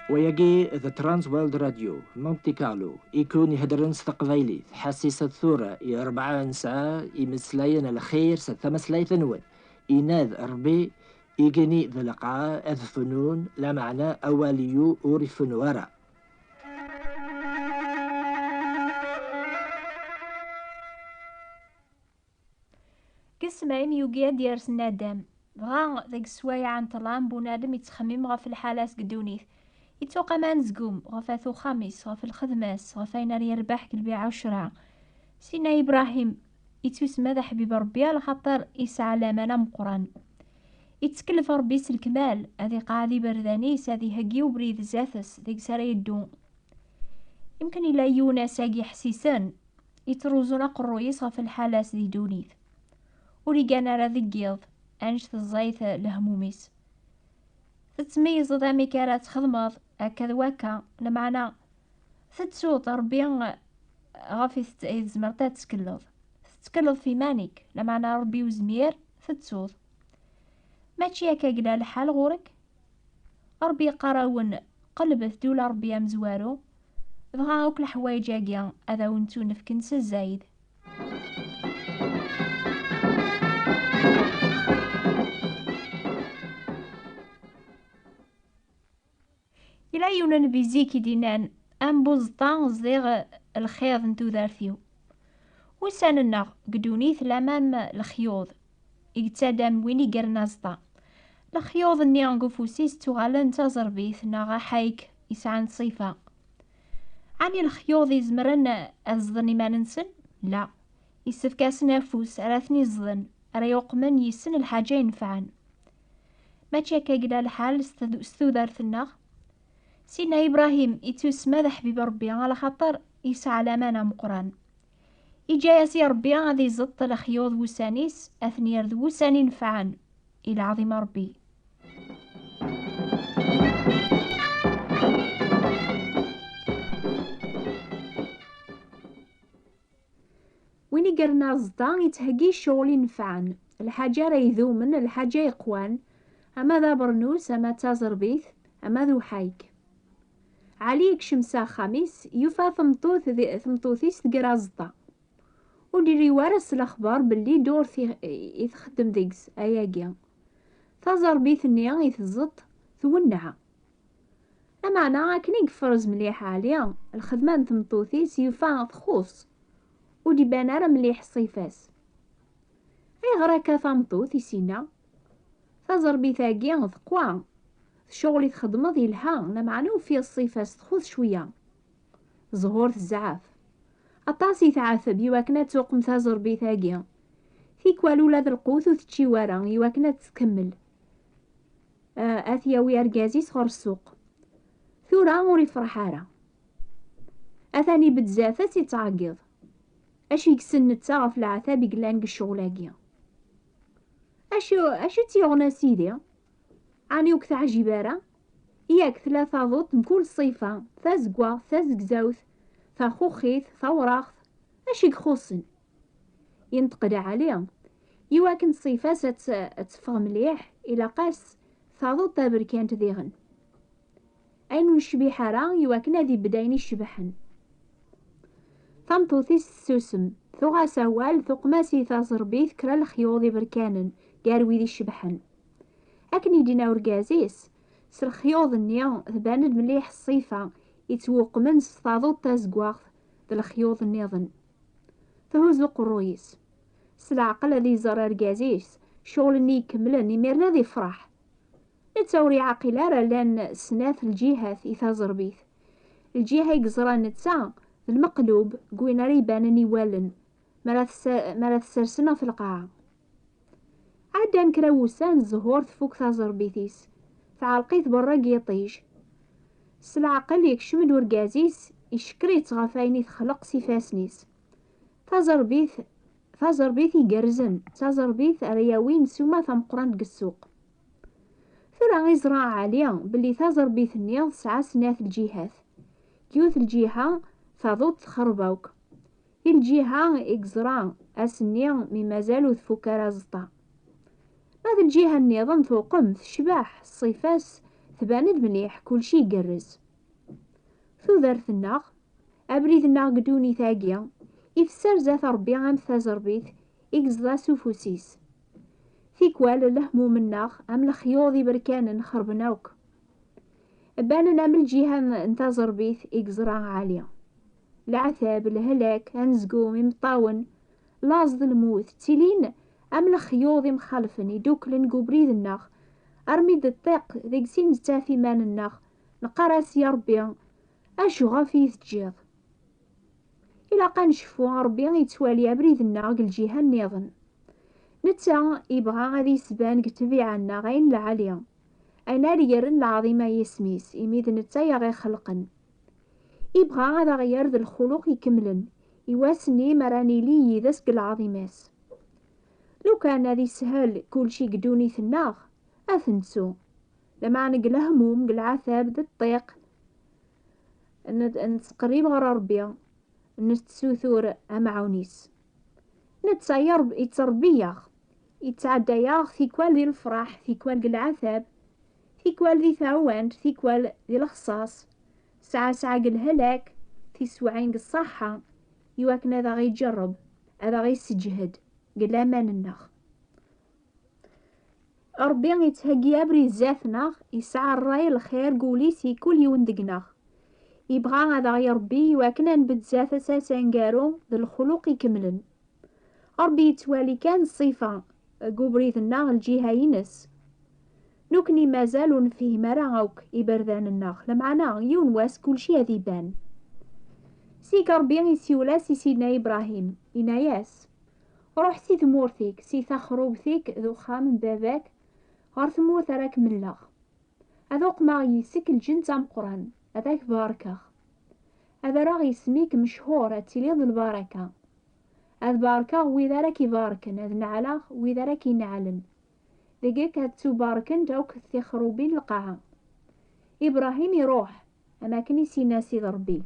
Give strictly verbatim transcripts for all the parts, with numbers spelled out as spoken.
Wayagi d Trans World Radio, Monte Carlo, ikun iheddren s teqbaylit, ḥassisat tura i rebɛa n sɛa imeslayen lxir s tmeslayt-nwen. Inad Rebbi, igenni d lqaɛ ad fnun, lameɛna awal-iw ur ifennu ara. Deg semɛim yugi ad d-yers nadam. Dɣa, deg sswayeɛ n ṭṭlam, bunadem ittxemmim ɣef lḥala-s deg ddunit. Ittuqam anezgum ɣef at uxxam-is, ɣef lxedma-s, ɣef ayen ara yerbeḥ deg lbiɛa ucra. Sina Ibrahim ittusemma d aḥbib Ṛebbi, alaxaṭer isɛa laman ameqqran. Ittekl ɣef Ṛebbi s lekmal, ad iqeɛɛed iberdan-is, ad iheggi ubrid zdat-s, deg-s ara yeddu. Imken ila yiwen ass-agi ḥsisen, ittruzun aqerruy-is ɣef lḥala-s di ddunit. Ur igan ara deg yiḍ, annect ẓẓayet lehmum-is. Tettmeyyizeḍ amek ara txedmeḍ akka d wakka, lameɛna tettuḍ Ṛebbi ɣef i tett-, i tzemreḍ ad tettkleḍ. Tettkleḍ f iman-ik, lameɛna Ṛebbi uzmir, tettuḍ. Mačči akka i yella lḥal ɣur-k? Ṛebbi yeqqar-awen, qelbet-d ula Ṛebbi amezwaru, dɣa akk leḥwayeǧ-agi ad awen-ttunefken s zzayed. Yella yiwen n nnbi zik i d-innan, am buẓeṭṭa ẓdiɣ lxiḍ n tudert-iw. Ussan-nneɣ deg ddunit lamam lexyuḍ, i yettadam win iggren aẓeṭṭa. Lexyuḍ-nni deg ufus-is ttuɣalen d taẓerbit neɣ aḥayk yesɛan ṣṣifa. Ɛni lexyuḍ izemren ad ẓden iman-nsen? La. Yessefk-asen afus ara ten-iẓden, ara yuqmen yes-sen lḥaǧa inefɛen. Mačči akka i yella lḥal s tud-, s tudert-nneɣ? Sidna Ibrahim ittusemma d aḥbib Ṛebbi, alaxaṭer yesɛa laman ameqqran. Iǧǧa-yas i Ṛebbi ad iẓeṭṭ lexyuḍ wussan-is, ad ten-yerr d wussan inefɛen i lɛaḍima Ṛebbi. Win iggren aẓeṭṭa, ittheggi ccɣel inefɛen, lḥaǧa ara idumen, lḥaǧa yeqwan, ama d abernus, ama d taẓerbit, ama d uḥayk. Ɛli yekcem s axxam-is, yufa tameṭṭut di, tameṭṭut-is tger aẓeṭṭa. Ur d-iriw ara s lexbar belli ddurt i, i txeddem deg-s ayagi. Taẓerbit-nni i teẓẓeṭ twenneɛ. Lameɛna akken i yefrez mliḥ Ɛli lxedma n tmeṭṭut-is, yufa txuṣ, ur d-iban ara mliḥ ṣṣifa-s. "Ayɣer akka tameṭṭut?" i s-yenna. "Taẓerbit-agi teqwa, d ccɣel i txeddmeḍ yelha, lameɛna ufiɣ ṣṣifa-s txuṣ cwiya. Ẓhur tezɛef. Aṭas i tɛeteb i wakken ad tuqem taẓerbit-agi. Tikwal ula d lqut ur tečči wara i wakken ad tkemmel. Ah, ad t-yawi argaz-is ɣer ssuq. Tura ur ifreḥ ara. Atan ibedd zdat-s ittɛeggiḍ. Acu i yessen netta ɣef leɛtab i yellan deg ccɣel-agi? Acu, acu tt-yuɣen a sidi? Ɛni ur k-teɛjib ara? Yak tella taḍuṭ mkul ṣṣifa, tazeggaɣt, tazegzawt, taxuxit, tawraɣt. Acu i ixuṣṣen?" Yenṭeq-d Ɛli, iwakken ṣṣifa-s ad tt-, ad teffeɣ mliḥ, ilaq-as taḍuṭ taberkant diɣen. Ayen ur necbiḥ ara, iwakken ad ibedd ayen icebḥen. Tameṭṭut-is tessusem, tuɣ-as awal, tuqem-as i taẓerbit kra lexyuḍ iberkanen gar wid icebḥen. Akken i d-yenna urgaz-is, s lexyuḍ-nni tban-d mliḥ ṣṣifa yettwuqmen s taḍuṭ tazeggaɣt d lexyuḍ nniḍen. Thuzz uqerruy-is. S leɛqel ad iẓer argaz-is, ccɣel-nni ikemlen, imiren ad ifreḥ. Netta ur iɛqil ara llan snat lǧihat i taẓerbit. Lǧiha i yeẓra netta d lmeqlub deg win ara ibanen i wallen, mi ara tessa-, mi ara t-ssersen ɣef lqaɛa. Ɛeddan kra wussan, Zzhur tfuk taẓerbit-is, tɛelleq-it berra deg yiṭij. S leɛqel yekcem-d urgaz-is, icekkeṛ-itt ɣef wayen i texleq s ifassen-is. Taẓerbit, taẓerbit igerrzen, d taẓerbit ara yawin ssuma tameqqrant deg ssuq. Tura i yeẓra Ɛli belli taẓerbit-nni tesɛa snat lǧihat. Deg yiwet lǧiha, taḍuṭ txerreb akk. Di lǧiha i yeẓra ass-nni mi mazal ur tfuk ara aẓeṭṭa. Ma d lǧiha nniḍen tuqem, tecbeḥ, ṣṣifa-s Tban-d mliḥ, kulci igerrez. Tudert-nneɣ, abrid-nneɣ deg ddunit-agi, itess ar zdat Ṛebbi am taẓerbit i yeẓḍa s ufus-is. Tikwal lehmum-nneɣ am lexyuḍ iberkanen xerben akk. Banen am lǧiha n, n taẓerbit i yeẓra ɛali. Leɛtab, lehlak, anezgum, imeṭṭawen, laẓ d lmut, ttilin am lexyuḍ imxalfen idukklen deg ubrid-nneɣ, armi d-ṭṭiq deg sin nettaf iman-nneɣ, neqqar-as: "Ya Ṛebbi, acu ɣef i yi-teǧǧiḍ?" Ilaq ad necfu, Ṛebbi yettwali abrid-nneɣ deg lǧiha nniḍen. Netta ibɣa ad yesban deg ṭṭbiɛa-nneɣ ayen lɛali, ayen ara yerren lɛaḍima i yisem-is, imi d netta i aɣ-ixelqen. Ibɣa ad aɣ-yerr d lxuluq ikemlen, i wass-nni mi ara nili yid-s deg lɛaḍima-s. Lukan ad yeshel kulci deg ddunit-nneɣ, ad t-nettu. Lameɛna deg lehmum, deg leɛtab, d ṭṭiq, n-, nettqerrib ɣer Ṛebbi, nettutur amɛun-is. Netta yerb-, yettṛebbi-yaɣ, yettɛedda-yaɣ tikwal di lefṛaḥ, tikwal deg leɛtab, tikwal di tawant, tikwal di lexṣaṣ, sɛa sɛa deg lehlak, tiswiɛin deg ṣṣaḥa, iwakken ad aɣ-iǧerreb, ad aɣ-isseǧhed deg laman-nneɣ. Ṛebbi yettheggi abrid zdat-neɣ, yesɛa ṛṛay lxir deg wul-is i kul yiwen deg-neɣ. Yebɣa ad aɣ-iṛebbi iwakken ad nbedd zdat-s ass aneggaru d lexluq ikemlen. Ṛebbi yettwali kan ṣṣifa deg ubrid-nneɣ, lǧiha-ines. Nekni mazal ur nefhim ara akk iberdan-nneɣ, lameɛna yiwen wass kulci ad iban. Seg Ṛebbi isiwel-as i Sidna Ibṛahim, yenna-yas: "Ruḥ si tmurt-ik, si taxrubt-ik d uxxam n baba-k, ɣer tmurt ara k-mleɣ. Ad uqmeɣ yis-k lǧens ameqqran, ad ak-barkeɣ. Ad rreɣ isem-ik mechur, ad tiliḍ d lbaraka. Ad barkeɣ wid ara k-ibarken, ad neɛleɣ wid ara k-ineɛlen. Deg-k ad ttubarkent akk tixrubin n lqaɛa." Ibṛahim iṛuḥ, am akken i s-yenna Sidi Ṛebbi.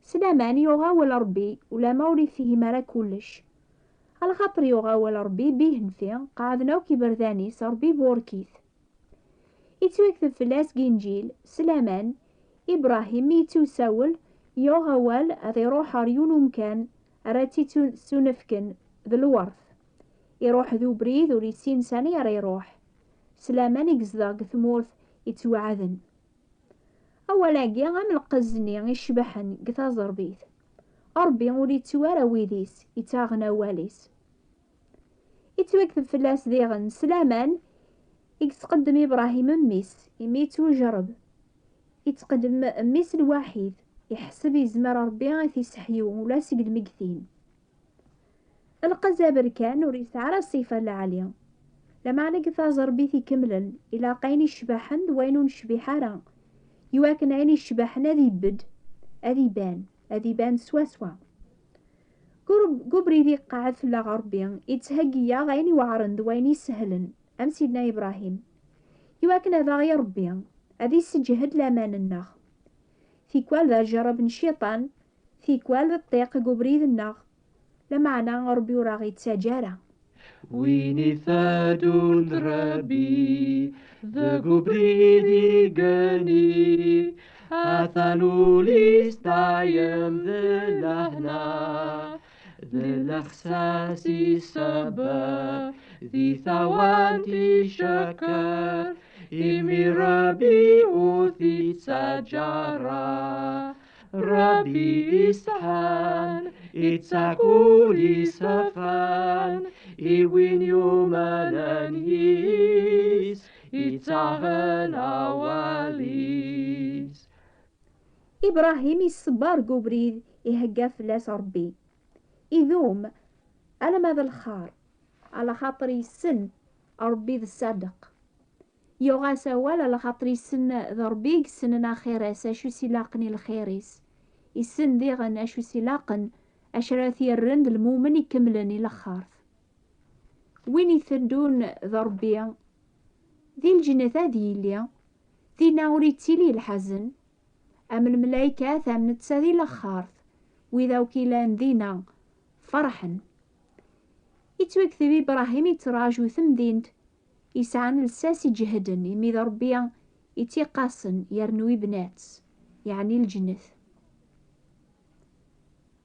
S laman yuɣ awal Ṛebbi, ulama ur ifhim ara kullec. Alaxaṭer yuɣ awal Ṛebbi, bihenfi, qeɛden akk iberdan-is, Ṛebbi iburek-it. Ittwakteb fell-as deg Inǧil, s laman, Ibṛahim mi yettuwsawel, yuɣ awal ad iṛuḥ ɣer yiwen umkan ara tt-ittunefken d lweṛt. Iṛuḥ d ubrid ur yessin sani ara iṛuḥ, s laman i yezdeɣ deg tmurt ittweɛden. Awal-agi am lqez-nni icebḥen deg taẓerbit. Ṛebbi ur ittu ara wid-is ittaɣen awal-is. Ittwakteb fell-as diɣen s laman i yesqeddem Ibṛahim mmi-s, imi yettwejreb. Ittqeddem mmi-s lwaḥid, iḥseb yezmer Ṛebbi ad t-iseḥyu ula seg lmegtin. Lqez aberkan ur yesɛi ara ṣṣifa lɛali. Lameɛna deg taẓerbit ikemlen, ilaq ayen icebḥen d wayen ur necbiḥ ara, iwakken ayen icebḥen ad ibedd, ad iban, ad iban swaswa. Gu-, deg ubrid iqeɛɛed fell-aɣ Ṛebbi, ittheggi-yaɣ ayen iweɛṛen d wayen isehlen, am Sidna Ibṛahim, iwakken ad aɣ-iṛebbi, ad isseǧhed laman-nneɣ. Tikwal d ajerreb n cciṭan, tikwal d ṭṭiq deg ubrid-nneɣ, lameɛna Ṛebbi ur aɣ-ittaǧǧa ara. Win iteddun d Ṛebbi deg ubrid igenni, atan ul-is dayem d lehna, d lexsas isebbeḥ, di tawant icekker, imi Ṛebbi ur t-ittaǧǧa ara. Ṛebbi iṣeḥḥan, ittak ul iṣefan, i win yumanen yis, ittaɣen awal-is. Ibṛahim iṣebber deg ubrid ihegga fell-as Ṛebbi. Idum alamma d lxar, alaxaṭer yessen Ṛebbi d ṣṣadeq. Yuɣ-as awal, alaxaṭer yessen d Ṛebbi i yessnen axir-as, acu s-ilaqen i lxir-is. Yessen diɣen acu s-ilaqen, acu ara t-yerren d lmumen ikemlen i lexxart. Win iteddun d Ṛebbi, di lǧennet ad yili, dinna ur ittili lḥazen, am lmelaykat, am netta di lexxart, wid akk ilan dinna, ferḥen. Ittwakteb Ibṛahim ittraǧu temdint yesɛan lsas iǧehden, imi d Ṛebbi ittiqasen yernu ibnat, yeɛni lǧennet.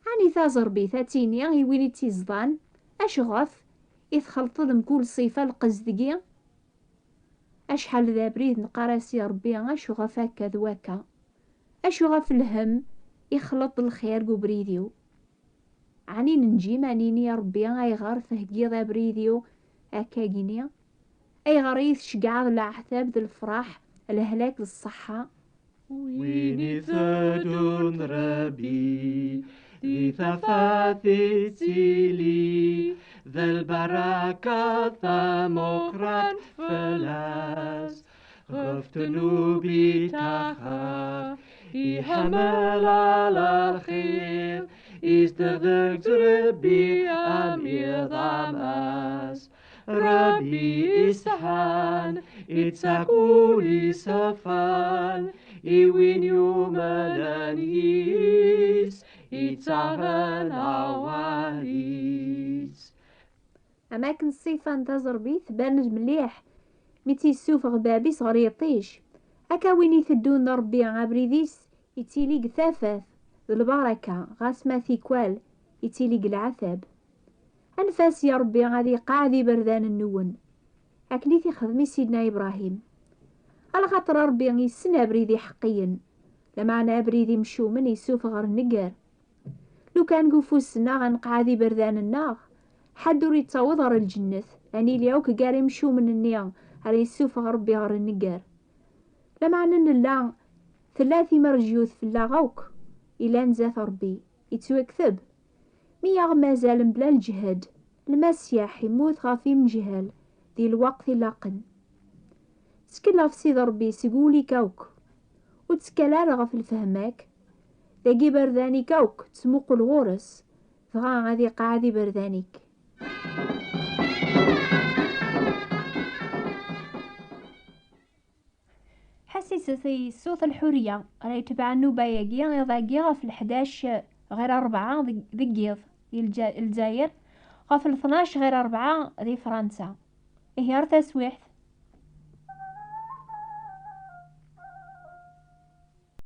Ɛni taẓerbit ad tini i win i tt-iẓḍan, acuɣef i txelṭeḍ mkul ṣṣifa lqezd-agi? Acḥal d abrid neqqar-as i Ṛebbi acuɣef akka d wakka? Acuɣef lhemm ixleṭ lxir deg ubrid-iw? Ɛni nenǧim ad nini i Ṛebbi ayɣer theggiḍ abrid-iw akkagini? Ayɣer i yi-tceggɛeḍ leɛtab d lefraḥ, lehlak d ṣṣeḥḥa? Win iteddun Rebbi, di tafat ittili, d lbaraka tamuqrant fell-as. Ɣef ddnub itaxer, iḥemmel ala lxir, izdeɣ deg-s Rebbi am iḍam-as. Rebbi iṣeḥḥan, ittaq ul iṣefan, i win yumnen yis, ittaɣen awal-is. Am akken ṣṣifa n taẓerbit tban-d mliḥ mi tt-yessufeɣ bab-is ɣer yiṭij, akka win iteddun d Ṛebbi abrid-is ittili deg tafat d lbaraka, ɣas ma tikwal ittili deg leɛtab. Anef-as ya Ṛebbi ad iqeɛɛed iberdan-nwen, akken i t-ixdem i Sidna Ibṛahim. Alaxaṭer Ṛebbi yessen abrid iḥeqqiyen, lameɛna abrid imcumen yessufeɣ ɣer nnger. Lukan deg ufus-nneɣ ad nqeɛɛed iberdan-nneɣ, ḥedd ur yettaweḍ ɣer lǧennet, ad nili akk gar imcumen-nni ara yessufeɣ Ṛebbi ɣer nnger. Lameɛna nella tella timerjut fell-aɣ akk ilan zdat Ṛebbi, yettwakteb: mi aɣ-mazal mebla lǧehd, Lmasiḥ immut ɣef imejhal di lweqt ilaqen. Ttkel ɣef Sidi Ṛebbi seg wul-ik akk, ur ttekkal ara ɣef lfehma-k, dagi iberdan-ik akk ttmuqul ɣur-s, dɣa ad iqeɛɛed iberdan-ik. Ḥassiset i ṣṣut Lḥuriya ara yetbeɛ nnuba-agi iḍ-agi ɣef leḥdac ɣir rebɛa deg, deg yiḍ di Lǧa-, Lezzayer, ɣef letnac ɣir rebɛa di Fransa. Ihi ar taswiɛt.